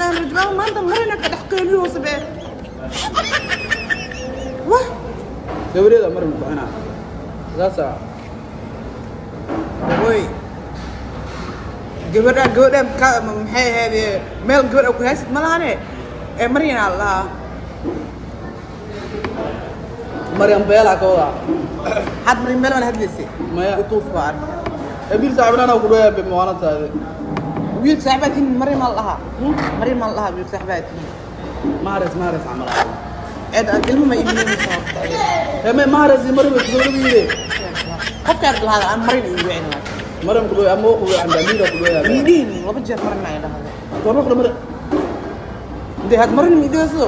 Shaytaan rajiim, maanta marina ka dhex qeeliyo sabe. Wah. Gabareeda marin ku bixinaa saasa. Oy. Gabadha gabadha ka maxay ahayd meel gabadha ku haysid ma lahane ee Maryam aa lahaa. Maryam beelaa ka wadaa. Had Maryam meel waan hadlaysay. Maya. Utuuf baa arkay. Abiir saaxiibnana ku dhayaa be maalintaadi. Wiil saaxiibaatiin Maryam aa lahaa, Maryam aa lahaa wiil saaxiibaatiin. Mahares mahares camal ah. Eed aad ilmo ma iibinaysa horta. Heme mahares iyo maryam way kusoo dhawiire. Qofka aad lahaada aan Maryam iigu wicin laakiin. Maryam ku dhayaa ama ku dhayaa amiira ku dhayaa. Miidhihin laba jeer Maryam ay dhahday. Toban ku dhamaa. Dee had Maryam iidayso.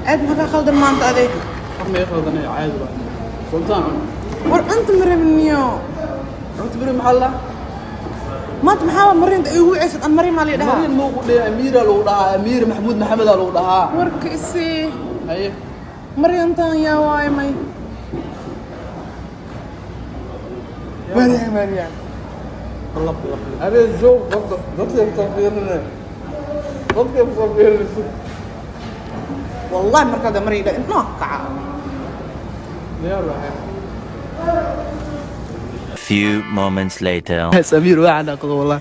Aad maxaa kaa khaldan maanta adeeg? Wax ma qaldanay, caadi baa sultaan. War cunta ma rabiniyo. Cunta beri maxaa la? Maanta maxaa waa Maryam iigu wicaysid aan Maryam aa la dhahaa. Maryam ma ku dhayaa, amiira lagu dhahaa, amiir Maxamuud Maxamed aa lagu dhahaa. Warka isii. Haye. Maryamtan yaa waay may Maryam Maryam. Lab lab. Abe joog dadka dadka ku fiirinay. Dadka ku fiirinay. Wallahi markaad Maryam dhaha inoo kaca. Diyaar waxay. Few moments later. Samiir waa xanaaqdo wallah.